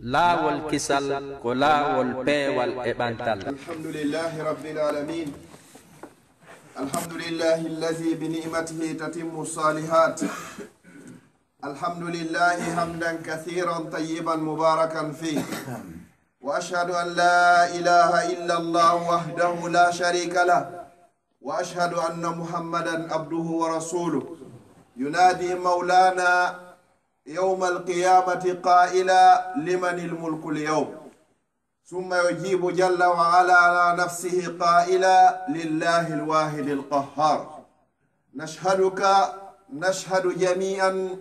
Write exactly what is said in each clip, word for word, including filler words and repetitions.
Laawol kisal ko laawol peewal e ɓantal. الحمد لله رب العالمين. الحمد لله الذي بنعمته تتم الصالحات. الحمد لله حمدا كثيرا طيبا مباركا فيه. وأشهد أن لا إله إلا الله وحده لا شريك له. وأشهد أن محمدا عبده ورسوله. ينادي مولانا يوم القيامة قائلا: لمن الملك اليوم؟ ثم يجيب جل وعلا على نفسه قائلا: لله الواحد القهار. نشهدك، نشهد جميعا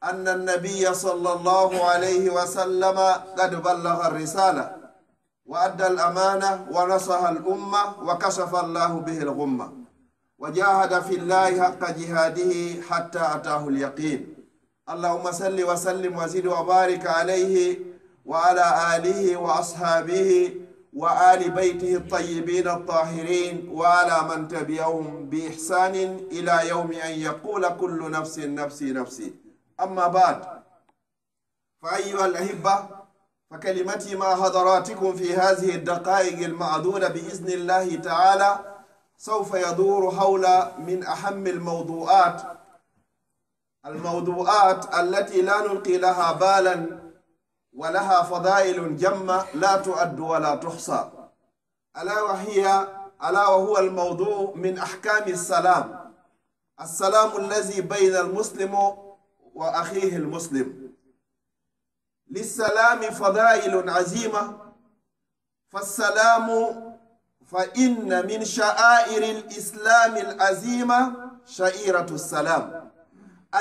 أن النبي صلى الله عليه وسلم قد بلغ الرسالة وأدى الأمانة ونصح الأمة وكشف الله به الغمة وجاهد في الله حق جهاده حتى أتاه اليقين. اللهم صل وسلم وزد وبارك عليه وعلى آله وأصحابه وآل بيته الطيبين الطاهرين وعلى من تبعهم بإحسان إلى يوم أن يقول كل نفس نفسي نفسي. أما بعد، فأيها الأحبة، فكلمتي مع حضراتكم في هذه الدقائق المعدودة بإذن الله تعالى سوف يدور حول من أهم الموضوعات، الموضوعات التي لا نلقي لها بالا ولها فضائل جمة لا تعد ولا تحصى، ألا وهي، ألا وهو الموضوع من أحكام السلام، السلام الذي بين المسلم وأخيه المسلم. للسلام فضائل عظيمة، فالسلام، فإن من شعائر الإسلام العظيمة شعيرة السلام،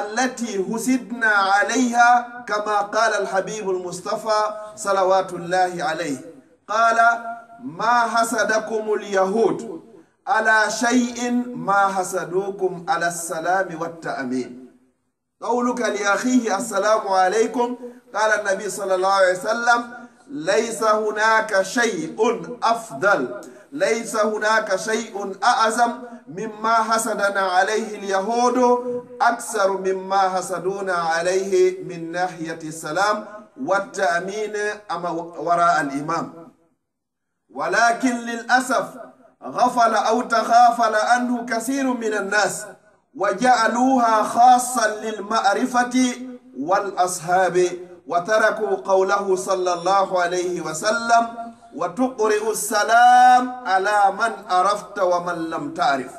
التي حسدنا عليها، كما قال الحبيب المصطفى صلوات الله عليه، قال: ما حسدكم اليهود على شيء ما حسدوكم على السلام والتأمين. قولك لأخيه: السلام عليكم، قال النبي صلى الله عليه وسلم: ليس هناك شيء أفضل، ليس هناك شيء أعظم مما حسدنا عليه اليهود، أكثر مما حسدونا عليه من ناحية السلام والتأمين أما وراء الإمام. ولكن للأسف غفل أو تغافل عنه كثير من الناس، وجعلوها خاصة للمعرفة والأصحاب، وتركوا قوله صلى الله عليه وسلم: وتقرئ السلام على من عرفت ومن لم تعرف.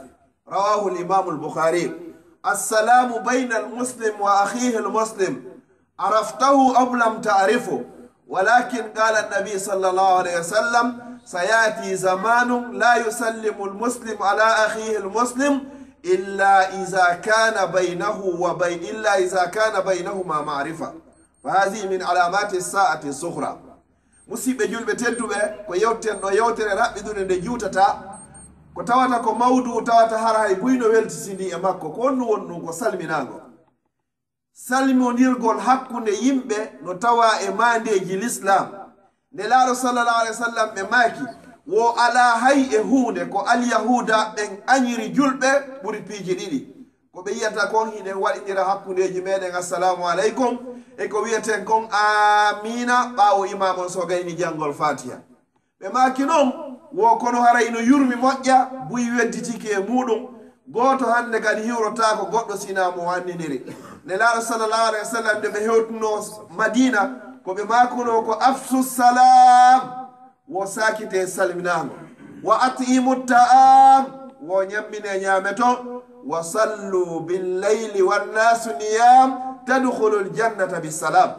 رواه الإمام البخاري. السلام بين المسلم وأخيه المسلم، عرفته أم لم تعرفه، ولكن قال النبي صلى الله عليه وسلم: سيأتي زمان لا يسلم المسلم على أخيه المسلم إلا إذا كان بينه وبين، إلا إذا كان بينهما معرفة، فهذه من علامات الساعة الصغرى. Musiɓɓe julɓe tedduɓe, ko yewten ɗo yewtere raɓɓiɗunde nde juutata, ko tawata ko mawdu tawata hara hay buy no weltitini e makko. Ko honɗun woni ɗun? Ko salminaango. Salmondirgol hakkunde yimɓe no tawaa e maandeeji Lislaam. Nelaaɗo sallallahu alaihi wasallam ɓe maaki, wo alaa hay e huunde ko Alyahuuda ɓen añiri julɓe ɓuri piiji ɗiɗi. Ko ɓe yi'ata kon hino waɗindira hakkundeeji meɗen assalaamu aleykum, e ko wi'eten kon aamiina ɓaawo imaam on so gayni janngol Faatiha. Ɓe maaki non, wo kono haray no yurmi moƴƴa, buy wedditike e muuɗum. Gooto hannde kadi hiwrotaako goɗɗo si hinaa mo o anndiniri. Nelaaɗo sallallahu alaihi wasallam nde ɓe hewtunoo Madiina, ko ɓe maakunoo ko: afshu salaam, wo saakitee salminaango. Wa at'imu ta'am, wo ñamminee ñaameton. Wa sallu bil layli wan naasu niyaam, tadkhulul jannata bis salaam.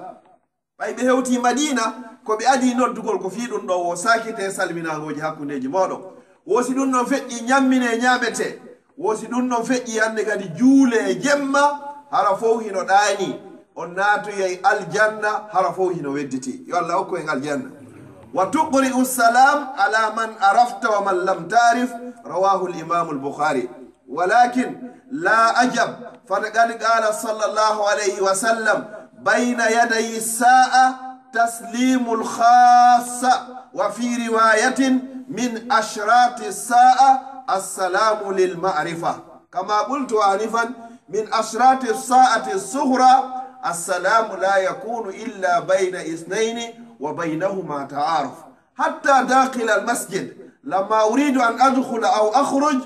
Ɓay ɓe hewtii Madiina, ko ɓe adii noddugol ko fii ɗun ɗoo, wo saakitee salminaangooji hakkundeeji mooɗon. Wo si ɗun ɗon feƴƴii, ñamminee ñaametee. Wo si ɗun ɗon feƴƴii, hannde kadi juulee jemma, hara fow hino ɗaanii. On naatoyay aljanna, hara fow hino wedditii. Yo Allah okku en aljanna. Wa tuqri'u salam ala man arafta wa man lam ta'rif. Rawahul Imaamul Bukhari. ولكن لا عجب، فقد قال صلى الله عليه وسلم: بين يدي الساعة تسليم الخاصة، وفي رواية: من أشراط الساعة السلام للمعرفة. كما قلت آنفا، من أشراط الساعة الصغرى السلام لا يكون إلا بين اثنين وبينهما تعارف. حتى داخل المسجد، لما أريد أن أدخل أو أخرج،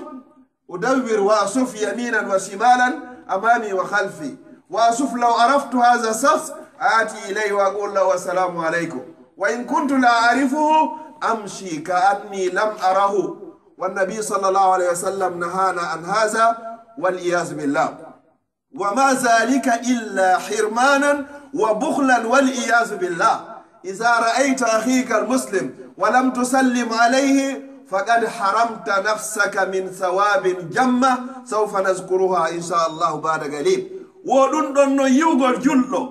أدور وأصف يمينا وشمالا، أمامي وخلفي، وأصف، لو عرفت هذا الشخص آتي إليه وأقول له: "السلام عليكم." وإن كنت لا أعرفه، أمشي كأني لم أره. والنبي صلى الله عليه وسلم نهانا عن هذا، والعياذ بالله. وما ذلك إلا حرمانا وبخلا والعياذ بالله. إذا رأيت أخيك المسلم ولم تسلم عليه فقد حرمت نفسك من ثواب جمة سوف نذكرها إن شاء الله بعد قليل. Wo ɗun ɗon no yi'ugol julɗo,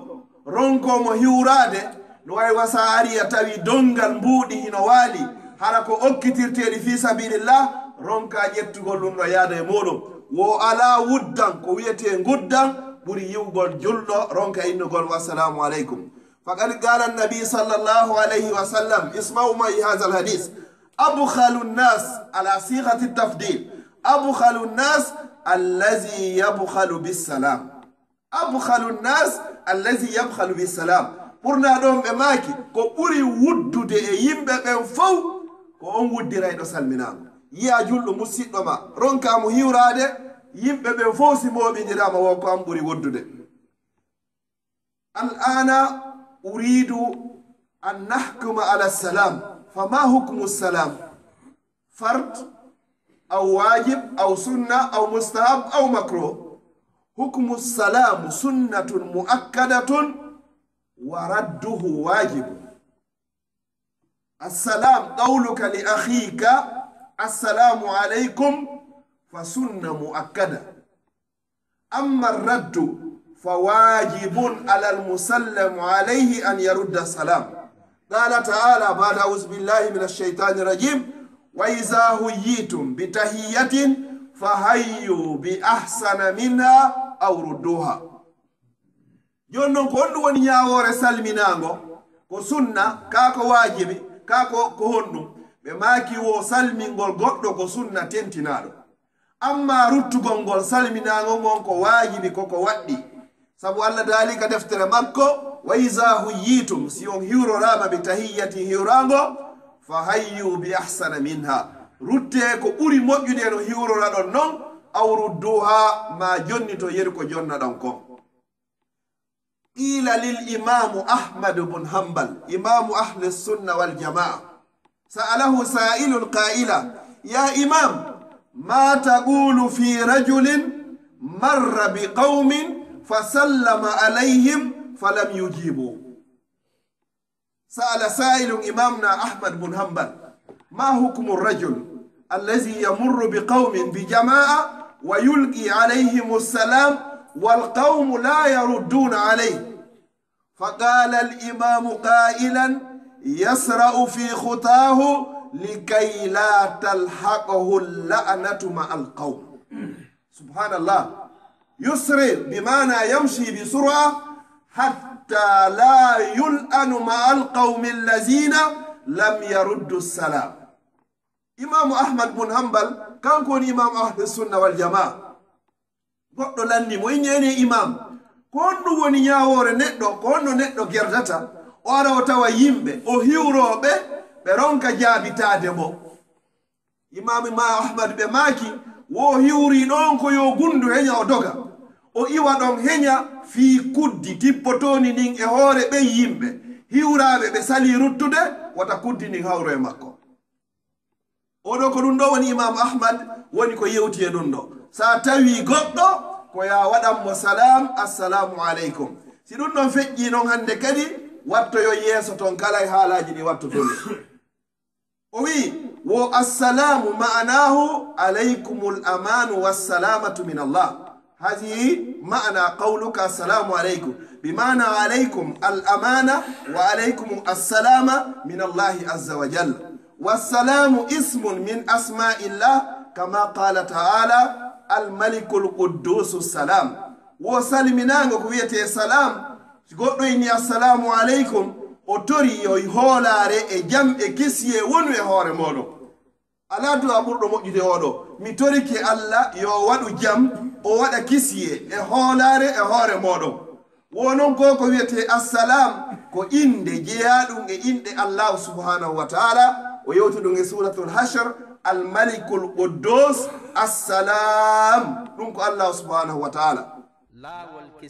ronko mo hiwraade, no wayi wa si a arii a tawi dongal mbuuɗi hino waali, hara ko okkitirteeɗi fii sabiilillah, ronka ƴettugol ɗun ɗon yaada e muuɗun. Wo alaa wuddan, ko wi'etee nguddan, ɓuri yi'ugol julɗo ronka innugol: "Wassalaamu aleykum." فقد قال النبي صلى الله عليه وسلم، اسمعوا معي هذا الحديث: أبخل الناس، على صيغة التفضيل، أبخل الناس الذي يبخل بالسلام. أبخل الناس الذي يبخل بالسلام. Ɓurnaaɗo on ɓe maaki, ko ɓuri wuddude e yimɓe ɓen fow, ko on wuddirayɗo salminaango. Yi'aa julɗo musiɗɗo ma, ronkaa mo hiwraade, yimɓe ɓen fow si mooɓindiraama, wo ko an ɓuri wuddude. الآن أريد أن نحكم على السلام، فما حكم السلام؟ فرض أو واجب أو سنة أو مستحب أو مكروه؟ حكم السلام سنة مؤكدة ورده واجب. السلام قولك لأخيك: "السلام عليكم"، فسنة مؤكدة. أما الرد فواجب على المسلم عليه أن يرد السلام. قال تعالى بعد أعوذ بالله من الشيطان الرجيم: "وإذا حييتم بتحية فحيوا بأحسن منها أو ردوها." Jooni non, ko honɗun woni ñaawoore salminaango? Ko sunna, kaa ko waajibi, kaa ko, ko honɗun? Ɓe maaki wo salmingol goɗɗo ko sunna tentinaaɗo. Ammaa ruttugol ngol salminaango ngon ko waajibi, ko ko waɗɗii. Sabu Alla daali ka deftere makko: "Wa izaa huyyiitum", si on hiwroraama, "bi tahiyyatin", hiwraango, "fa hayyu bi ahsana minha", ruttee ko ɓuri moƴƴude no hiwroraɗon non, "aw rudduha", maa jonnito yeru ko jonnaɗon kon. قيل للإمام أحمد بن حنبل، إمام أهل السنة والجماعة، سأله سائل قائلا: "يا إمام، ما تقول في رجل مر بقوم فسلم عليهم فلم يجيبوا؟" سأل سائل إمامنا أحمد بن حنبل: "ما حكم الرجل الذي يمر بقوم بجماعة ويلقي عليهم السلام والقوم لا يردون عليه؟" فقال الإمام قائلا: "يسرع في خطاه لكي لا تلحقه اللعنة مع القوم." سبحان الله. يسرع بمعنى يمشي بسرعة حتى لا يلعن مع القوم الذين لم يردوا السلام. Imaamu Ahmad bun Hanbal, kanko woni imaamu Ahli Sunna wal Jamaa. Goɗɗo lanni mo, inni: "Enen imaam, ko honɗun woni ñaawoore neɗɗo, ko honno neɗɗo gerdata, o ara o tawa yimɓe, o hiwroo ɓe, ɓe ronka jaabitaade mo?" Imaamu ma Ahmad ɓe maaki, wo hiwrii ɗon ko yo gundu heña o doga. O iwa ɗon heña fii kuddi tippotooni ndin e hoore ɓen yimɓe, hiwraaɓe ɓe salii ruttude, wota kuddi ndin hawro e makko. Oo ɗoo ko ɗun ɗoo woni Imaamu Ahmad woni ko yewti e ɗun ɗoo. Si a tawii goɗɗo, ko yo a waɗan mo salaam, "Assalaamu aleykum." Si ɗun ɗon feƴƴii non hannde kadi, wattoyon yeeso ton kala e haalaaji ɗi wattoton. O wi'i, wo assalaamu ma'anaahu alaykumul amaanu wassalaamatu min Allah. Hazihi ma'ana qawluka assalaamu alaykum. Bi ma'ana alaykum al amaana wa alaykum assalaama min Allahi azza wa jalla. Wassalaamu ismun min asmaa'illah kama qaala ta'aala al malikul qudduusu salaam. Wo salminaango ko wi'etee salaam. Si goɗɗo inni, "Assalaamu aleykum," o torii yo hoolaare e jam e kisiyee wonu e hoore mooɗon. Alaa du'aa ɓurɗo moƴƴude oo ɗoo. Mi torike Alla yo o waɗu jam, o waɗa kisiyee e hoolaare e hoore mooɗon. Wo non ko ko wi'etee Assalaam, ko innde jeyaaɗum e inɗe Allaahu subhaanahu wa ta'aala. O yewti ɗum e Suuratul Hashr, Al-Malikul Quddus, Assalaam. Ɗum ko Allaahu subhaanahu wa ta'aala.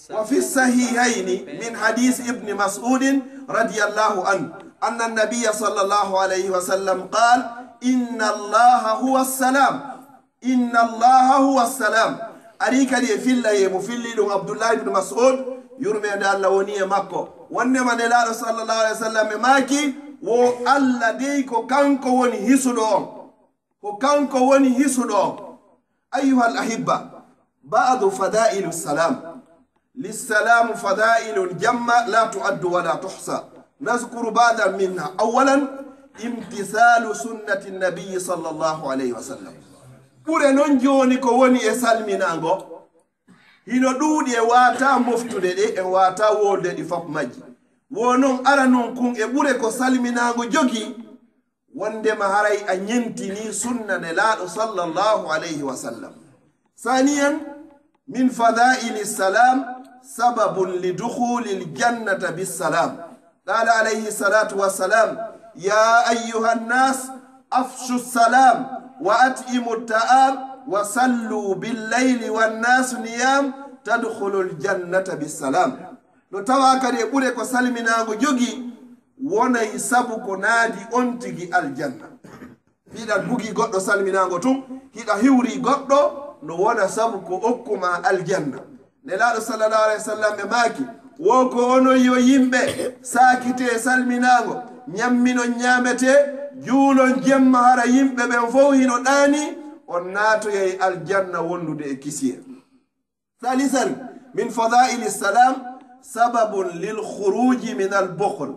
Wa fi sahihayni min hadiisi Ibni Mas'uudin radiyallaahu anhu, anna nabiyya sallallaahu alayhi wa sallam qaal, "Inna Allaaha huwa salaam." Inna Allaha huwa salam. Ari kadi e filla e mo filli ɗum Abdullahi ibn Mas'ud, yurmeende Allah woni e makko. Wonnde ma Nelaaɗo sallallahu alaihi wasallam e maaki, wo Allah dey ko kanko woni hisuɗo on. Ko kanko woni hisuɗo on. Ayyuhal ahibba, ba'du fada'ilu salam. للسلام فضائل جمة لا تعد ولا تحصى. نذكر بعضا منها. أولا، امتثال سنة النبي صلى الله عليه وسلم. Ɓure non jooni ko woni e salminaango. Hino ɗuuɗi e waata moftude ɗe, e waata wolde ɗi fof majji. Wo non ara non kun e ɓure ko salminaango jogii. Wondema haray a ñentinii sunna Nelaaɗo sallallahu alayhi wa sallam. ثانيا، من فضائل السلام سبب لدخول الجنة بالسلام. قال عليه الصلاة والسلام: يا أيها الناس أفشوا السلام وأطعموا الطعام وصلوا بالليل والناس نيام تدخلوا الجنة بالسلام. No tawaa kadi e ɓure ko salminaango jogii, wonay sabu ko naadi on tigi aljanna. Hiɗa bugii goɗɗo salminaango tun, hiɗa hiwrii goɗɗo, no wona sabu ko okkumaa aljanna. Nelaaɗo sallallahu alaihi wasallam ɓe maaki, wo ko onon yo yimɓe, saakitee salminaango, ñamminon ñaametee, juulon jemma hara yimɓe ɓen fow hino ɗaanii, on naatoyay aljanna wondude e kisiyee. ثالثا، من فضائل السلام سبب للخروج من البخل.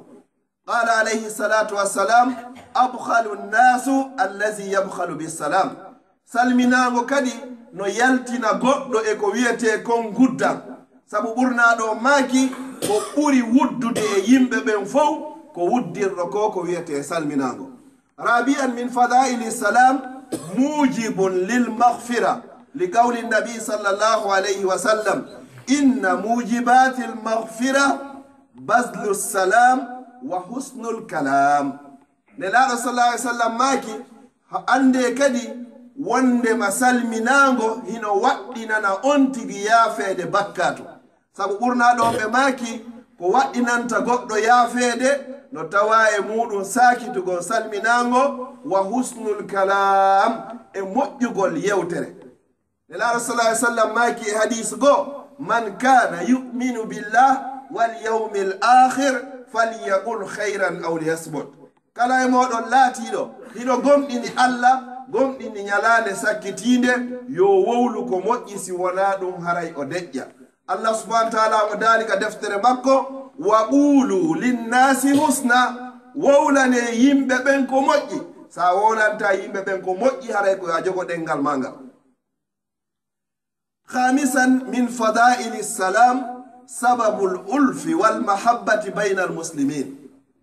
قال عليه الصلاة والسلام: أبخل الناس الذي يبخل بالسلام. Salminaango kadi no yaltina goɗɗo e ko wi'etee kon nguddan. Sabu ɓurnaaɗo on maaki ko ɓuri wuddude e yimɓe ɓen fow ko wuddirɗo ko ko wi'etee salminaango. رابعا، من فضائل السلام موجب للمغفرة، لقول النبي صلى الله عليه وسلم: إن موجبات المغفرة بذل السلام وحسن الكلام. Nelaaɗo sallallahu alaihi wasallam maaki, ha-, anndee kadi wondema salminaango hino waɗɗinana on tigi yaafeede bakkaatu. Sabu ɓurnaaɗo on ɓe maaki, ko waɗɗinanta goɗɗo yaafeede no tawaa e muuɗum saakitugol salminaango, wa husnul kalaam, e moƴƴugol yewtere. Nelaaɗo sallallahu alaihi wasallam maaki e hadiis goo, "Man kaana yu'minu billah wal yawmil aakhir falyaqul khayran aw liyasmut." Kala e mooɗon laatiiɗo hino gomɗini Alla, gomɗini ñalaande sakkitiinde, yo wowlu ko moƴƴi, si wonaa ɗum, haray o deƴƴa. Alla subhaanahu wa ta'aalaa omo daali ka deftere makko, "Wa quulu linnaasi husna," wowlanee yimɓe ɓen ko moƴƴi. Si a wowlantaa yimɓe ɓen ko moƴƴi, haray ko yo a jogo ɗenngal maa ngal. خامسا، من فضائل السلام سبب الألف والمحبة بين المسلمين.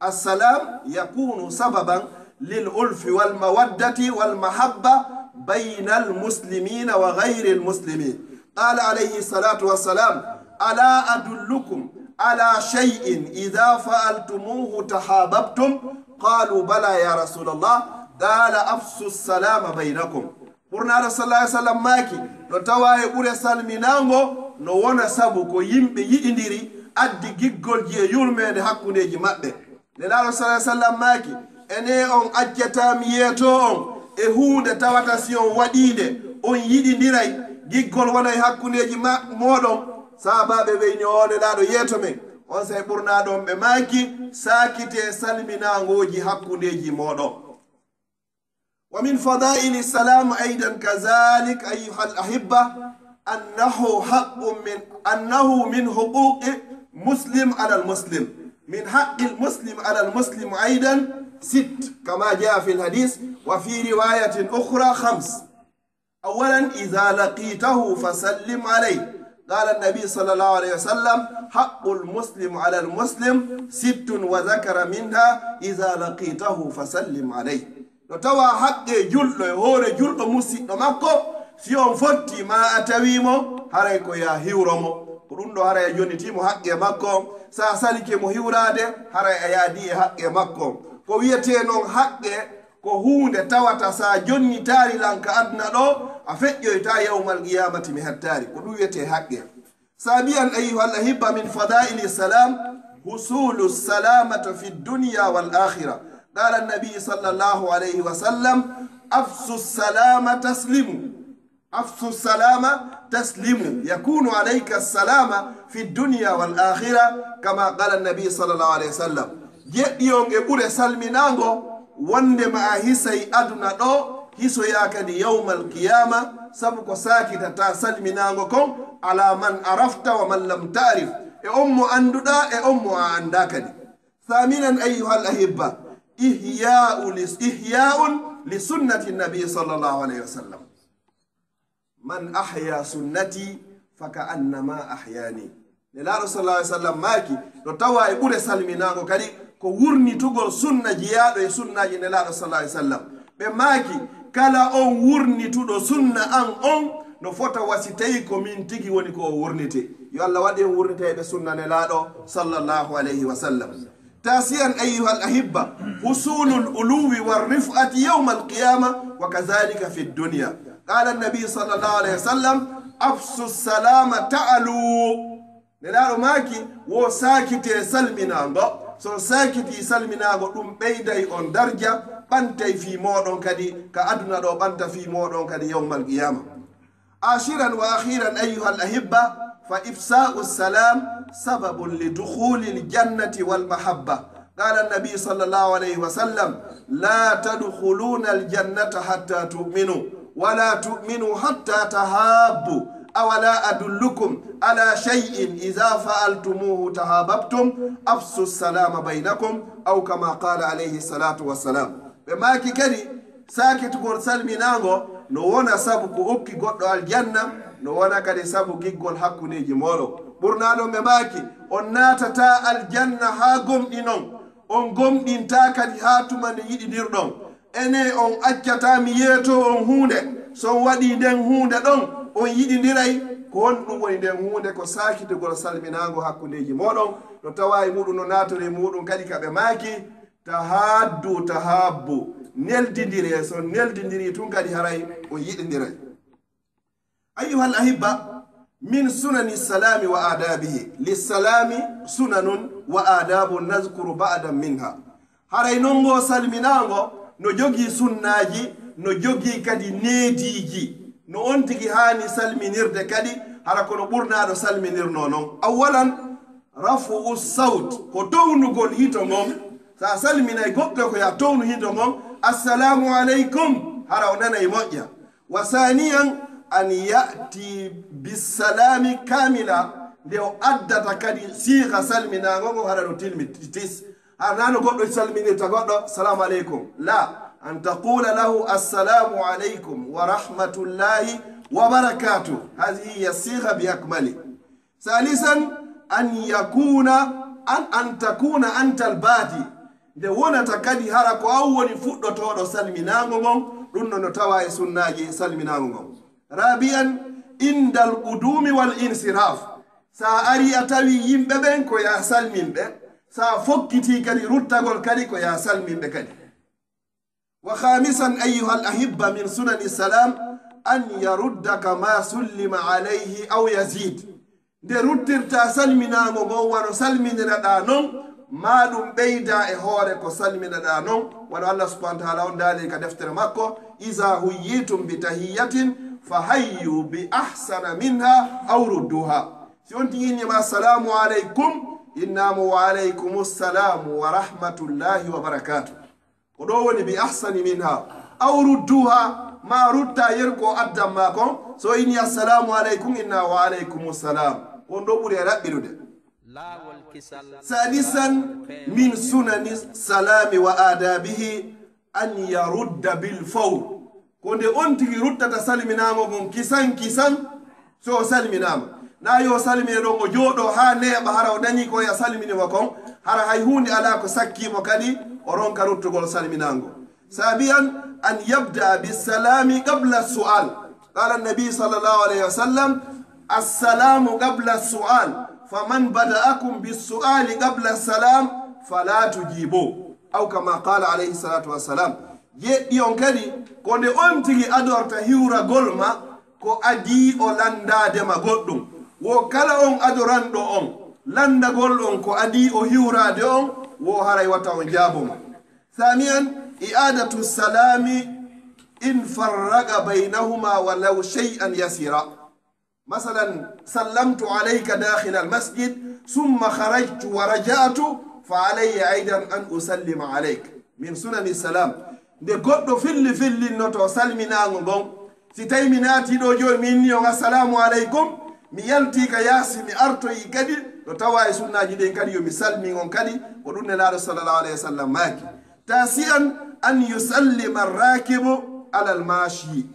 السلام يكون سببا للألف والمودة والمحبة بين المسلمين وغير المسلمين. قال عليه الصلاة والسلام: "ألا أدلكم على شيء إذا فعلتموه تحاببتم؟" قالوا: "بلى يا رسول الله." قال: "أفشوا السلام بينكم." Ɓurnaaɗo sallallahu alaihi wasallam maaki, no tawaa e ɓure salminaango, no wona sabu ko yimɓe yiɗindiri, addi giggolji e yurmeende hakkundeeji maɓɓe. Nelaaɗo sallallahu alaihi wasallam maaki, enee on accataa mi yeetoo on e huunde tawata si on waɗii nde, on yiɗindiray, giggol wonay hakkundeeji ma-, mooɗon? Sahaabaaɓe ɓe ni, "Oo Nelaaɗo, yeeto men." Onsay ɓurnaaɗo on ɓe maaki, "Saakitee salminaangooji hakkundeeji mooɗon." ومن فضائل السلام أيضا كذلك أيها الأحبة أنه حق من، أنه من حقوق مسلم على المسلم، من حق المسلم على المسلم أيضا ست كما جاء في الحديث، وفي رواية أخرى خمس. أولا، إذا لقيته فسلم عليه. قال النبي صلى الله عليه وسلم: "حق المسلم على المسلم ست"، وذكر منها: "إذا لقيته فسلم عليه." No tawaa haqqee julɗo e hoore julɗo musiɗɗo makko, si on fottii maa a tawii mo, haray ko yo a hiwro mo. Ko ɗun ɗoo haray a jonnitii mo haqqee makko on. Si a salike mo hiwraade, haray a yaadii e haqqee makko on. Ko wi'etee non haqqee, ko huunde tawata si a jonnitaali lan ka aduna ɗoo, a feƴƴoytaa yawmal qiyaamati mi hettaali. Ko ɗun wi'etee haqqee. Saabi'an, ayyuhal ahibba, min fadaa'ili salaam, husuulu salaamata fi dunya wal aakhira. Qaala annabi sallallahu alayhi wa sallam, afsu salaama taslimu. أفشوا السلام تسلموا، يكون عليك السلام في الدنيا والآخرة، كما قال النبي صلى الله عليه وسلم. Jeɗɗi on e ɓure salminaango, wonndema a hisay aduna ɗoo, hisoyaa kadi yawmal qiyaama, sabu ko saakitata salminaango kon, على من عرفت ومن لم تعرف, e on mo annduɗaa, e on mo a anndaa kadi. ثامنا أيها الأحبة، إحياء لس-، إحياء لسنة النبي صلى الله عليه وسلم. Man ahya sunnati fa ka annama ahyani. Nelaaɗo sallallahu alaihi wasallam maaki, no tawa e ɓure salminaango kadi ko wurnitugol sunna jiyaaɗo e sunnaaji Nelaaɗo sallallahu alaihi wasallam. Ɓe maaki, kala on wurnituɗo sunna an on, no fota wa si tawi ko min tigi woni ko o wurniti. Yo Allah waɗu en wurnitayɓe sunna Nelaaɗo sallallahu alaihi wasallam. تاسعا أيها الأحبة، حصول العلو والرفعة يوم القيامة وكذلك في الدنيا. قال النبي صلى الله عليه وسلم، أفشوا السلام تعلوا. Nelaaɗo maaki, wo saakitee salminaango. Si on saakitii salminaango, ɗun ɓeyday on darja, ɓantay fii mooɗon kadi ka aduna ɗoo, ɓanta fii mooɗon kadi yawmal qiyaama. عاشرا وأخيرا أيها الأحبة، فإفشاء السلام سبب لدخول الجنة والمحبة. قال النبي صلى الله عليه وسلم، لا تدخلون الجنة حتى تؤمنوا، ولا تؤمنوا حتى تحابوا، أولا أدلكم على شيء إذا فعلتموه تحاببتم، أفشوا السلام بينكم، أو كما قال عليه الصلاة والسلام. Ɓe maaki kadi, saakitugol salminaango no wona sabu ko okki goɗɗo aljanna, no wona kadi sabu giggol hakkundeeji mooɗon. Ɓurnaa ɗon ɓe maaki, on naatataa aljanna haa gomɗinon, on gomɗintaa kadi haa tuma nde yiɗindirɗon. Enee, on accataa mi yeetoo on huunde? Si on waɗii nden huunde ɗon, on yiɗindiray? Ko honɗun woni nden huunde? Ko saakitugol salminaango hakkundeeji mooɗon, no tawaa e muuɗun, no naatoree e muuɗun kadi ka ɓe maaki, تحادوا تحابوا. Neldindiree, si on neldindirii tun kadi haray on yiɗindiray. أيها الأحبة، من سنن السلام وآدابه، للسلام سنن وآداب نذكر بعضا منها. Haray non ngoo salminaango no jogii sunnaaji, no jogii kadi neediiji, no on tigi haani salminirde kadi, hara ko no ɓurnaaɗo salminirnoo non. أولا، رفع الصوت، ko townugol hito ngon. Si a salminay goɗɗo, ko yo a townu hito ngon, "Assalaamu aleykum," hara o nanay moƴƴa. وثانيا، أن يأتي بالسلام كاملا، nde o addata kadi siiga salminaango ngon, hara no tilmi tis. Hara naa no goɗɗo salminirta goɗɗo, "Salaamu aleykum." لا، أن تقول له، "السلام عليكم ورحمة الله وبركاته." هذه هي الصيغة بأكمله. ثالثا، أن يكون، أن، أن تكون أنت البادي. Nde wonata kadi hara ko an woni fuɗɗotooɗo salminaango ngon, ɗun non no tawaa e sunnaaji salminaango ngon. رابعا، عند القدوم والانصراف. Si a arii a tawii yimɓe ɓen, ko yo a salmin ɓe. Si a fokkitii kadi ruttagol kadi, ko yo a salmin ɓe kadi. وخامسا أيها الأحبة من سنن السلام أن يرد كما سلم عليه أو يزيد. Nde ruttirtaa salminaango ngon wano salminiraɗaa non, maa ɗun ɓeydaa e hoore ko salminaɗaa non, wano Allah subhanahu wa ta'ala on daali ka deftere makko, "إذا حييتم بتحية فحيوا بأحسن منها أو ردوها." Si on tigi inni ma, "Assalaamu aleykum," innaa mo, "Wa aleykumu salaam wa rahmatullahi wa barakaatuh." Ko ɗoo woni "bi ahsani minha, aw rudduha," maa ruttaa yeru ko o addan maa kon. Si o inni "Assalaamu aleykum," innaa "Wa aleykumu salaam." Ko on ɗoo ɓuri e raɓɓiɗude. Laawol kisal. سادسا من سنن السلام وآدابه أن يرد بالفور. Ko nde on tigi ruttata salminaango ngon kisan kisan, so o salminaama. Naa yo o salmine ɗon, o jooɗoo haa neeɓa, hara o dañii ko yo a salmini mo kon, hara hay huunde alaa ko sakkii mo kadi, o ronka ruttugol salminaango. سابعا أن يبدأ بالسلام قبل السؤال. قال النبي صلى الله عليه وسلم، السلام قبل السؤال، فمن بدأكم بالسؤال قبل السلام فلا تجيبوه، أو كما قال عليه الصلاة والسلام. Jeɗɗi on kadi, ko nde on tigi adorta hiwragol ma, ko adii o lanndaade ma goɗɗum. Wo kala on adoranɗo on, lanndagol on ko adii o hiwraade on, wo haray wata on jaabo mo. ثانيا، إعادة السلام إن فرق بينهما ولو شيئا يسيرا. مثلا، سلمت عليك داخل المسجد، ثم خرجت ورجعت، فعلي أيضا أن أسلم عليك. من سنن السلام. Nde goɗɗo filli fillinnoto salminaango ngon, si tawi mi naatii ɗoo jooni, mi inni on, "Assalaamu aleykum," mi yaltii ka yaasi, mi artoyii kadi, no tawaa e sunnaaji ɗin kadi, yo mi salmin on kadi, ko ɗum Nelaaɗo sallallahu alayhi wa sallam maaki. تاسعا، أن يسلم الراكب على الماشي.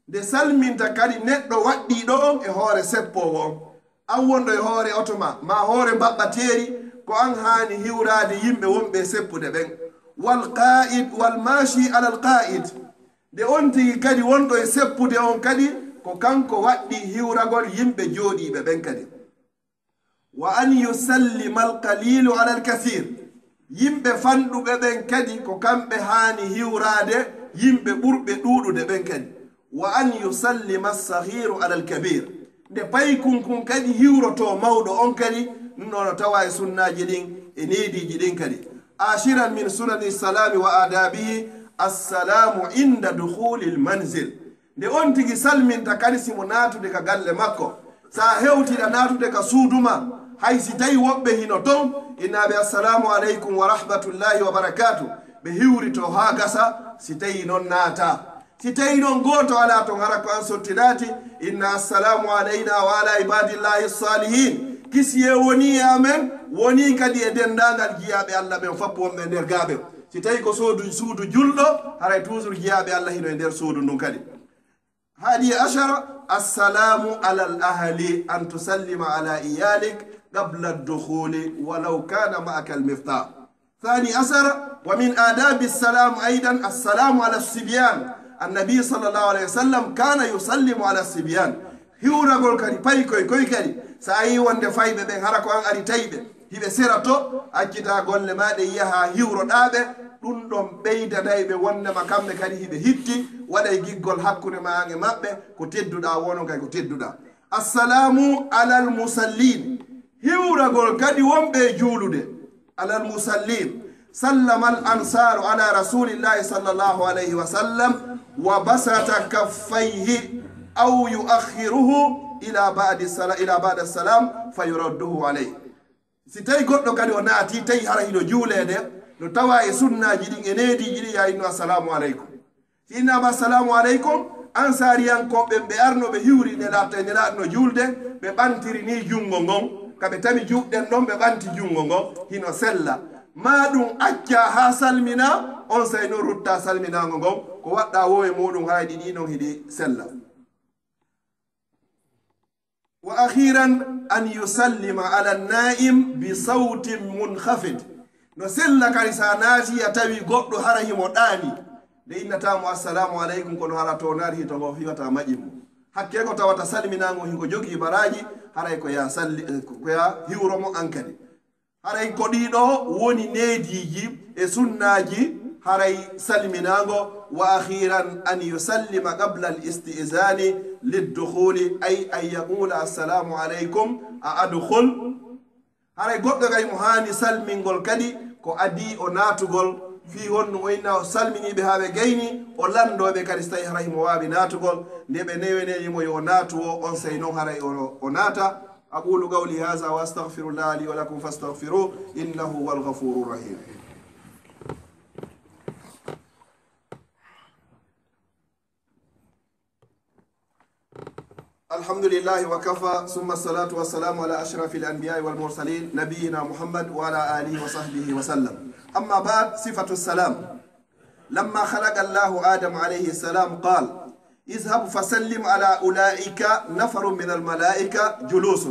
Nde salminta kadi neɗɗo waɗɗiiɗo on e hoore seppoowo on. An wonɗo e hoore oto ma, maa hoore mbaɓɓateeri, ko an haani hiwraade yimɓe wonɓe e seppude ɓen. والقائد، والماشي على القائد. Nde on tigi kadi wonɗo e seppude on kadi, ko kanko waɗɗii hiwragol yimɓe jooɗiiɓe ɓen kadi. وأن يسلم القليل على الكثير. Yimɓe fanɗuɓe ɓen kadi, ko kamɓe haani hiwraade yimɓe ɓurɓe ɗuuɗude ɓen kadi. وأن يسلم الصغير على الكبير. Nde paykunkun kadi hiwrotoo mawɗo on kadi, ɗum ɗoo no tawaa e sunnaaji ɗin e neediiji ɗin kadi. عاشرا من سنن السلام وآدابه السلام عند دخول المنزل. Nde on tigi salminta kadi si mo naatude ka galle makko. Sa hewtiɗa naatude ka suudu ma, hay si tawi woɓɓe hino ton, inna ɓe, "Assalaamu aleykum wa rahmatullahi wa barakaatu." Ɓe hiwrito haa gasa, si tawi non naata. Si tawi non gooto alaa ton, hara ko an sotti naati, inna, "Assalaamu alayna wa ala ibadillahi salihin." Kisiyee wonii e amen, wonii kadi e denndaangal jiyaaɓe Alla ɓen fop wonɓe e nder gaa ɓen. Si tawi ko soodu, suudu julɗo, haray toujours jiyaaɓe Alla hino e nder suudu ndun kadi. الحادي عشر، السلام على الأهل، أن تسلم على عيالك قبل الدخول ولو كان معك المفتاح. الثاني عشر، ومن آداب السلام أيضا السلام على الصبيان. النبي صلى الله عليه وسلم كان يسلم على الصبيان. Hiwragol kadi, paykoy koy kadi, sa yii wonde fayɓe ɓen, hara ko an ari tawi ɓe, hiɓe sera to, accitaa golle maa ɗen, yahaa hiwroɗaa ɓe, ɗun ɗon ɓeydanay ɓe wondema kamɓe kadi hiɓe hitti, waɗay giggol hakkunde maa an e maɓɓe, ko tedduɗaa, wo non kay ko tedduɗaa. السلام على المصلين. Hiwragol kadi wonɓe e juulude. على المصلين. سلم الأنصار على رسول الله صلى الله عليه وسلم وبسط كفيه أو يؤخره إلى بعد السلا-، إلى بعد السلام فيرده عليه. Si tawi goɗɗo kadi o naati, tawi hara hino juuleede, no tawaa e sunnaaji ɗin e neediiji ɗin, ya inno, "Assalaamu aleykum." Si innaama, "Assalaamu aleykum," Ansaariyankooɓe ɓen ɓe arno ɓe hiwri Nelaaɗo, tawi Nelaaɗo no juulde, ɓe ɓantiri nii junngo ngon, ka ɓe tami juuɗe ɗen ɗon, ɓe ɓanti junngo ngon, hino sella. Maa ɗun accaa haa salminaa, onsay non ruttaa salminaango ngon, ko waɗɗaa woo e muuɗun, haray ɗi ɗii non hiɗi sella. وأخيرا أن يسلم على النائم بصوت منخفض. No sella kadi sa naati a tawi goɗɗo hara himo ɗaani. Nde innataa mo, "Assalaamu aleykum," kono hara toonaari hito ngo fiwata maƴi mo. Hakkee ko tawata salminaango hiko jogii baraaji, haray ko ya salli, ko ya hiwro mo an kadi. Haray ko ɗii ɗoo woni neediiji e sunnaaji haray salminaango. وأخيرا أن يسلم قبل الاستئذان للدخول، أي أن يقول: "السلام عليكم، أأدخل؟" Haray goɗɗo kay mo haani salmingol kadi ko adii o naatugol, fii honno o inna o salminii ɓe haa ɓe gayni, o lanndoo ɓe kadi si tawii haray himo waawi naatugol, nde ɓe newenii mo yo o naatu woo, onsay non haray o, o naata. أقول قولي هذا وأستغفر الله لي ولكم فاستغفروه إنه هو الغفور الرحيم. الحمد لله وكفى، ثم الصلاة والسلام على أشرف الأنبياء والمرسلين نبينا محمد وعلى آله وصحبه وسلم. أما بعد، صفة السلام. لما خلق الله آدم عليه السلام قال: "اذهب فسلم على أولئك نفر من الملائكة جلوس،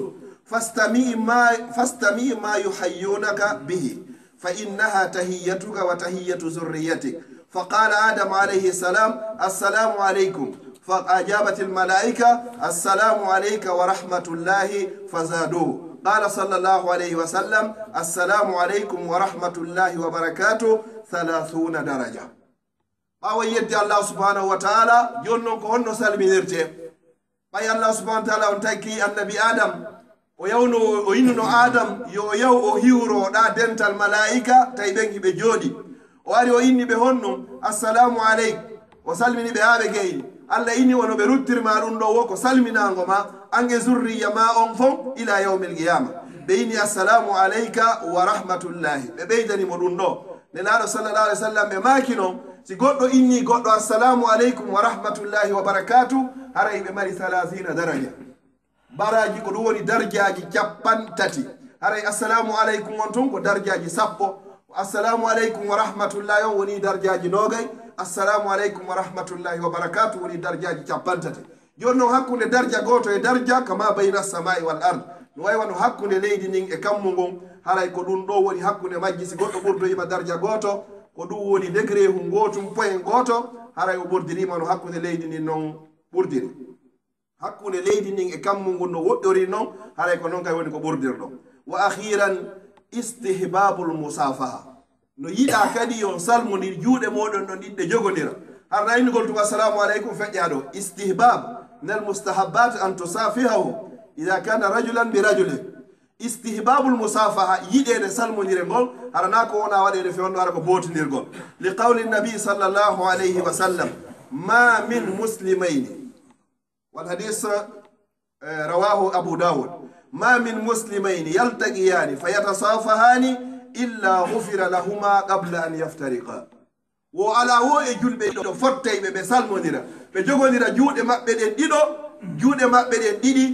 فاستمع ما، فاستمع ما يحيونك به، فإنها تحيتك وتحية ذريتك." فقال آدم عليه السلام: "السلام عليكم." فأجابت الملائكة: "السلام عليك ورحمة الله"، فزادوه. قال صلى الله عليه وسلم: "السلام عليكم ورحمة الله وبركاته، ثلاثون درجة." Ɓaawo yeddi Allah subhanahu wa ta'ala, jooni non ko honno salminirtee? Ɓay Allah subhanahu wa ta'ala on takkii Annabi Adam, o yawno, o innuno Adam yo o yaw o hiwro ɗa dental malaa'ika, tawi ɓen hiɓe jooɗi. O ari o inni ɓe honno, "Assalamu aleyk." O salmini ɓe haa ɓe gayni. Allah inni wono ɓe ruttirma ɗum ɗo wo ko salminaango ma, an e zurriya ma on fow ila yawmil qiyama. Ɓe inni, "Assalamu aleyka wa rahmatullahi." Ɓe ɓeydani mo ɗum ɗo. Nelaaɗo sallallahu alaihi wasallam ɓe maaki non, si goɗɗo inni goɗɗo, "Assalamu aleykum wa rahmatullahi wa barakatuh," haray ɓe mari thalathina daraja. Baraaji, ko ɗum woni darjaaji cappanɗe tati. Haray assalamu aleykum on tun ko darjaaji sappo. Assalamu aleykum wa rahmatullahi on woni darjaaji noogay. Assalamu aleykum wa rahmatullahi wa barakatuh woni darjaaji cappanɗe tati. Jooni non, hakkunde darja gooto e darja, kama bayna samai wal ard, no way wano hakkunde leydi ndin e kammu ngun, haray ko ɗum ɗo woni hakkunde majji. Si goɗɗo ɓurdoyima darja gooto, ko ɗum woni degré hu ngootum, point gooto, haray o ɓurdirima no hakkunde leydi ndin non ɓurdiri. Hakkunde leydi ndin e kammu ngun no woɗɗori non, haray ko non kay woni ko ɓurdirɗo. Wa akhiran, istihbabul musafaha. No yiɗaa kadi yo on salmondir juuɗe mooɗon ɗon ɗiɗi ɗe jogondira. Hara na innugol tun, "Assalamu aleykum," feƴƴaa ɗo. Istihbab, minal mustahabbat an tusafihahu, idha kana rajulan bi rajulin. Istihbabul musafaha, yiɗeede salmondire ngol, hara na ko wona waɗeede fewndo, hara ko bootindirgol. Li qawli nabi sallallahu alayhi wa sallam, "Ma min muslimayni." Wal hadis, eh, rawahu Abu Dawud. "Ma min muslimayni yaltaqiyani fayatasafahani illa ghufira lahuma qabla an yaftariqa." Wo alaa wo e julɓe ɗiɗo fottayɓe ɓe salmondira, ɓe jogondira juuɗe maɓɓe ɗen ɗiɗo, juuɗe maɓɓe ɗen ɗiɗi,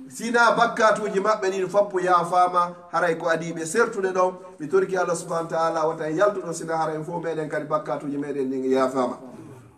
sina bakkaatuuji maɓɓe ɗin foppu yaafaama, haray ko adii ɓe sertude ɗon. Mi torike Allah subhanahu wa ta'ala wota en yaltu ɗon, sina haray en fow meɗen kadi bakkaatuuji meɗen ɗin yaafaama.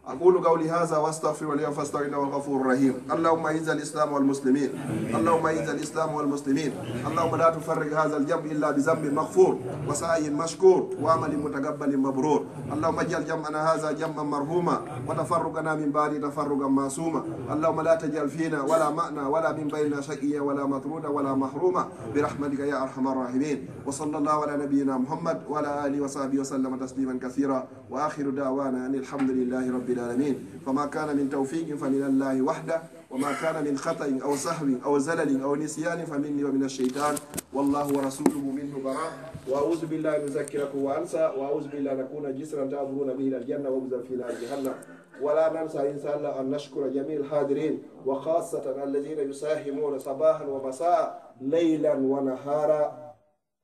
أقول قولي هذا وأستغفر الله فاستغفروه إنه هو الغفور الرحيم. اللهم أعز الإسلام والمسلمين. اللهم أعز الإسلام والمسلمين. اللهم لا تفرق هذا الجمع إلا بذنب مغفور وسعي مشكور وعمل متقبل مبرور. اللهم اجعل جمعنا هذا جمعا مرحوما وتفرقنا من بعده تفرقا معصوما. اللهم لا تجعل فينا ولا معنا ولا من بيننا شقيا ولا مطرودا ولا محروما برحمتك يا أرحم الراحمين. وصلى الله على نبينا محمد وعلى آله وصحبه وسلم تسليما كثيرا. وآخر دعوانا أن الحمد لله رب العالمين. فما كان من توفيق فمن الله وحده، وما كان من خطأ أو سهو أو زلل أو نسيان فمني ومن الشيطان، والله ورسوله منه براء. وأعوذ بالله أن أذكركم وأنسى، وأعوذ بالله أن أكون جسرا تعبرون به إلى الجنة وأقذف في نار جهنم. ولا ننسى إن شاء الله أن نشكر جميع الحاضرين، وخاصة الذين يساهمون صباحا ومساء، ليلا ونهارا،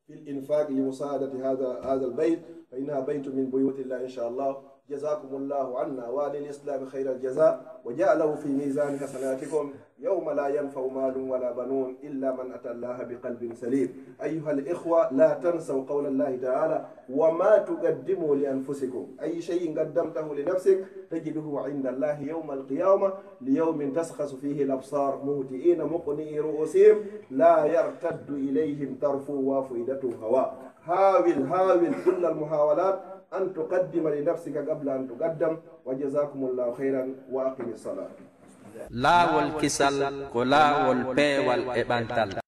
في الإنفاق لمساعدة هذا، هذا البيت، فإنها بيت من بيوت الله إن شاء الله. جزاكم الله عنا وعن الإسلام خير الجزاء، وجعله في ميزان حسناتكم يوم لا ينفع مال ولا بنون إلا من أتى الله بقلب سليم. أيها الإخوة، لا تنسوا قول الله تعالى: "وما تقدموا لأنفسكم"، أي شيء قدمته لنفسك تجده عند الله يوم القيامة، ليوم تشخص فيه الأبصار مهطعين مقنعي رؤوسهم لا يرتد إليهم طرفهم وأفئدتهم هواء. حاول، حاول كل المحاولات أن تقدم لنفسك قبل أن تقدم، وجزاكم الله خيرا وأقم الصلاة. Laawol kisal ko laawol peewal e ɓantal.